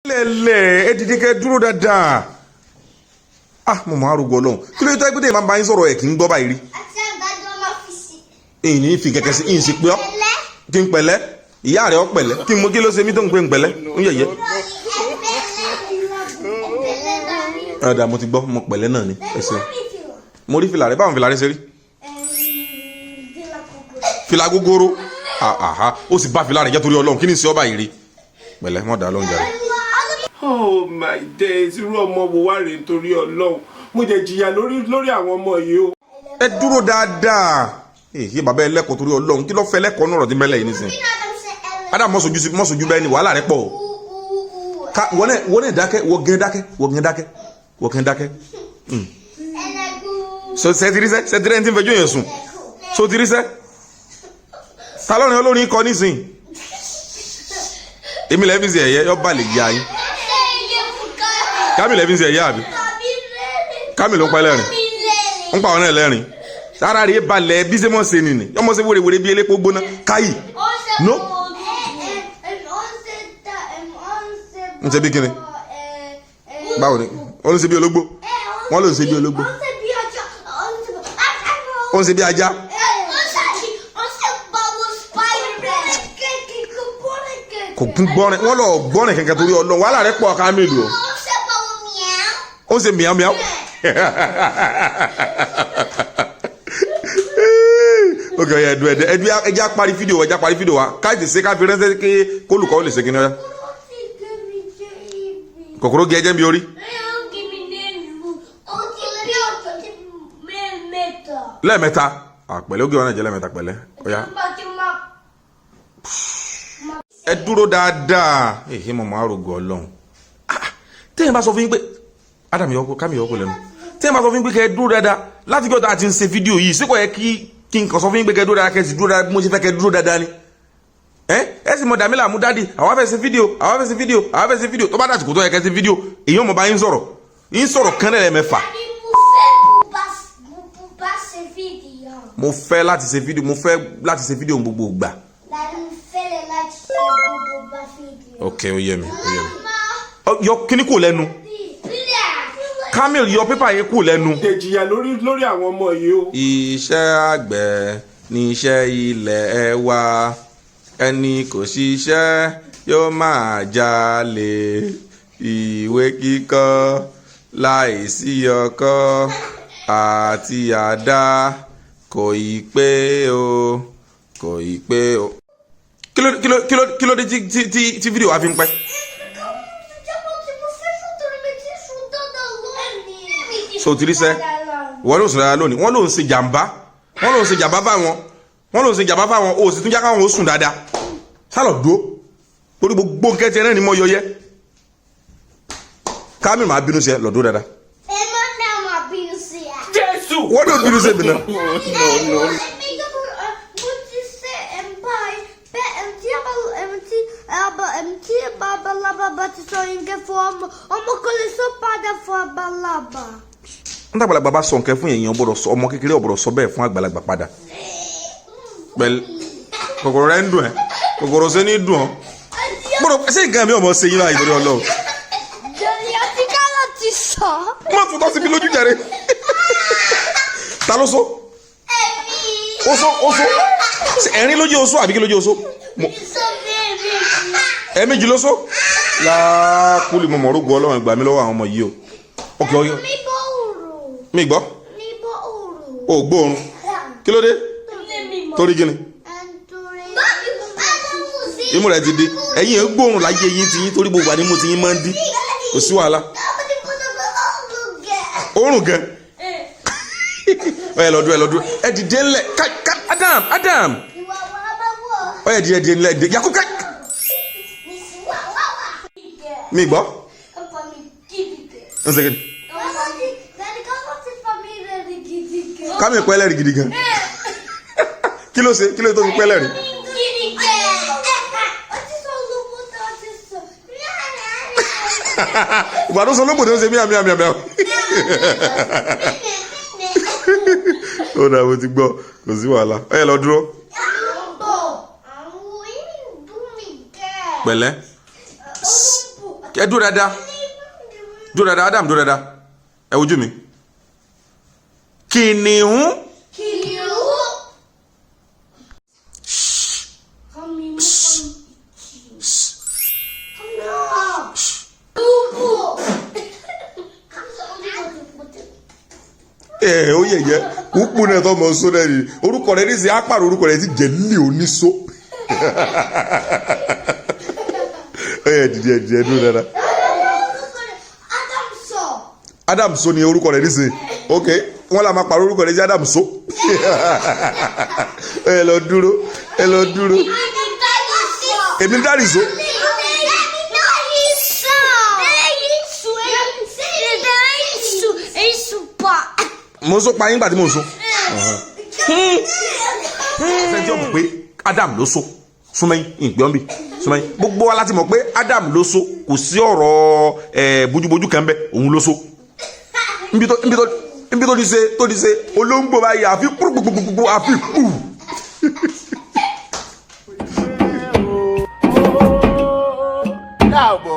Lẹ́lẹ̀, ẹ dìde kẹ́ dúró dáadáa. Ah, mo mọ arúgbó Ọlọ́run. Kí ló dé tó ẹgbẹ́ tẹ̀ máa ń bá yín sọ̀rọ̀ ẹ̀ kì í gbọ́ báyìí rí? Àti àgbàdo máa fi sí. Èyí ní fi kẹ̀kẹ́ sí, ìyìn sí pé ọ́ kí n pẹ̀lẹ́, ìyá rẹ̀ ọ́ pẹ̀lẹ́. Kí n mọ kí ló ṣe mí tó ń pè ń pẹ̀lẹ́ ń yẹ̀yẹ́. Ọ̀dà, mo ti gbọ́, mo pẹ̀lẹ́ náà ni. Ẹ ṣeun. Mo rí fìlà rẹ. Báwọn fìlà rẹ ṣe rí? Fìlà gogoro. Àhá, ó sì bá fìlà rẹ jẹ́ torí Ọlọ́run. Kí ni ṣe ọ́ báyìí rí? Pẹ̀lẹ́, mọ̀ dá lóhùn jàre. Oh my days, irú ọmọ wo wá rèé? Nítorí Ọlọ́run, mo jẹ jìyà lórí àwọn ọmọ yìí o. Ẹ dúró dáadáa. Èyí bàbá ẹlẹ́kọ̀ọ́, torí Ọlọ́run, kí ló fẹ́ lẹ́kọ̀ọ́ náà rọ̀ tí mẹ́lẹ̀ yìí nísìnyí? Adam, mọ́sojú sí mọ́sojú bẹ́ẹ̀ ni wàhálà rẹ pọ̀ o. Ká wọ́n náà dákẹ́, wọ́n gẹ́ dákẹ́, wọ́n gẹ́ dákẹ́, wọ́n gẹ́ dákẹ́. So sẹtirisẹ sẹtirẹ ní ti fẹjọ́ yẹn sùn so tirisẹ ta lọ́rin olórin kọ nísìnyí? Èmi lẹ́ẹ̀fi ṣe ẹ̀yẹ yọ balẹ̀ yá yín. Kámi lẹ́ẹ̀fi ṣe ẹ̀yẹ àbí kámi ló ń pa ẹlẹ́rìn ń pa ọ̀nà ẹlẹ́rìn sára rèé balẹ̀ bí ṣe mọ̀ ṣe nìní yọmọ ṣe wérewère bí elépo gbóná káyì no. Ń ṣe bí kíni? Báwo ni ó ń ṣe bí ológbò? Wọ́n ló ń ṣe bí ológbò, ó ń ṣe bí ajá. Kò kún gbọ́rin, wọ́n lọ gbọ́rin kankan torí Ọlọ́run. Wàhálà rẹ̀ pọ̀ ká mélòó ó ń ṣe miau miau. Ok, ọ̀yà, ẹ̀dùn ẹ̀dùn ẹ̀dùn, ẹ̀jẹ̀ á parí fídíò wa, ẹ̀jẹ̀ á parí fídíò wa, káyọ̀tì ṣe ká fi ránṣẹ́ kí kólùkọ́ ó lè ṣe kí ni ọ̀yà. Kòkòrò gé ẹjẹ́ ń bi orí lẹ́ẹ̀mẹ́ta. Àpẹ̀lẹ́, ó gé wọn náà jẹ́ lẹ́ẹ̀mẹ́ta. Pẹ̀lẹ́, ọ̀yà, ẹ dúró dáadáa. Èyí mo máa rògbò Ọlọ́run. Téèyàn bá sọ fún yín pé Adam yọkọ kámi yọkọ lẹ́nu, téèyàn bá sọ fún yín pé kẹ́ ẹ dúró dáadáa láti gbọ́dọ̀ àti ń ṣe fídíò yìí, síkò yẹ kí n kàn sọ fún yín pé kẹ́ ẹ dúró dáadáa, kẹ́ ẹ sì dúró dáadáa bí mo ṣe fẹ́ kẹ́ ẹ dúró dáadáa ni? Ẹ ẹ sì mọ dàmílà mú daddy, àwa fẹ́ ṣe fídíò, àwa fẹ́ ṣe fídíò, àwa fẹ́ ṣe fídíò. Tó bá dàsìkò tó yẹ kẹ́ ṣe fídíò, èyí ò mọ̀ bá yín sọ̀rọ̀, yín sọ̀rọ̀ kán lẹ́ẹ̀mẹ́fà. Mo fẹ́ láti ṣe fídíò, mo fẹ́ láti ṣe fídíò gbogbo ìgbà. Ok, ó yé mi, ó yé mi. Yọ kíní kò lẹ́nu, Kamil, yọ pépà yẹn kù lẹ́nu. Jẹ jìyà lórí àwọn ọmọ yìí o. Iṣẹ́ àgbẹ̀ ní iṣẹ́ ilẹ̀ wa, ẹni kò ṣiṣẹ́ yóò máa jalè. Ìwé kíkọ́ láìsí ọkọ́ àti àdá kò ì pé o, kò ì pé o. Kí ló dé tí fídíò wa fi ń pẹ́? So ti rí sẹ́, wọ́n ló sùn dáadáa lónìí. Wọ́n ló ń ṣe jàǹbá, wọ́n ló ń ṣe jàǹbá fáwọn, wọ́n ló ń ṣe jàǹbá fáwọn. O sì tún já káwọn ó sùn dáadáa. Sálọ dúró torí gbogbo nǹkan tiẹ̀ náà ni mo yọ yẹ. Kámi máa bínú sí ẹ, lọ dúró dáadáa. Jésù. Wọ́n ló bínú sí mi náà. No, no. N tàgbàlagbà bá sọ nǹkan fún èèyàn, gbọ́dọ̀ sọ, ọmọ kékeré ò gbọ́dọ̀ sọ bẹ́ẹ̀ fún àgbàlagbà padà. Pẹ̀lú kòkòrò rẹ ń dùn ẹ́, kòkòrò ṣe ní dùn ọ́. Gbọ́dọ̀ ṣé nǹkan mi ò mọ̀ ṣe yín láàyè lórí Ọlọ́run. Má tún tọ́ sí mi lójú jàre. Ta ló sọ? Ó sọ, ó sọ. Ẹ̀rín lójú oṣó àbí kí lójú oṣó? Ẹ̀ẹ̀mejì ló sọ láàkúlì. Mo mọ̀ ọ́rọ́gbọ́ Ọlọ́run, gbà mí lọ́wọ́ àwọn ọmọ yìí o. Ọkẹ́ ọyọ mi gbọ́ o, gbóòórùn. Kí ló dé? Torí kí ni imú rẹ ti di? Ẹ̀yin ẹ̀ gbóòórùn láyé yín ti yín torí gbogbo ànímú ti yín máa ń dí. Kò sí wàhálà, òórùn gan. Ẹ lọ dúró, ẹ lọ dúró, ẹ dìde ńlẹ̀. Ká ká, Adam, Adam, ó yẹ dìde, dìde ńlẹ̀, dìde. Yakub, ká mi gbọ́ ń segin. Kámi pẹ́ lẹ́rìí gidi gan. Kí ló ṣe? Kí ló tó fi pẹ́ lẹ́rìí? Ìgbà tó sọ lóbò tó ń ṣe míà míà míà míà. Ó dà, mo ti gbọ́, kò sí wàhálà. Ó yẹ lọ dúró. Pẹ̀lẹ́. Ẹ dúró dáadáa, dúró dáadáa. Adam, dúró dáadáa. Ẹ wojú mi. Kìnìún. Kìnìún. Ẹ ó yẹyẹ kúkú náà tọmọ sọ náà ni orúkọ rẹ ní sẹ apàrọ̀ orúkọ rẹ ti jẹ lílì oníṣó. Ẹ yẹ dìde, ẹ dìde, ẹ dúró dáadáa. Adam sọ. Adam So ni orúkọ rẹ nísìnyí. Ok, wọn là máa pàrọ̀ orúkọ rẹ sí Adam So. Ẹ lọ dúró, ẹ lọ dúró. Èmi dáàdì so. Mo ń sọ pa yín gbà tí mo ń sọ sẹ́ńtì ọ̀mọ̀ pé Adam ló so. Súnmẹ́yìn ìgbẹ́ ọ̀nbí, súnmẹ́yìn. Gbogbo wa láti mọ̀ pé Adam ló so. Kò sí ọ̀rọ̀ ẹ̀ bójúbójú kan bẹ́ẹ̀, òun ló so. Níbi tó ti ṣe olóńgbò báyìí, àfi kúrúgbùgbùgbù, àfi kú. Dàbọ̀.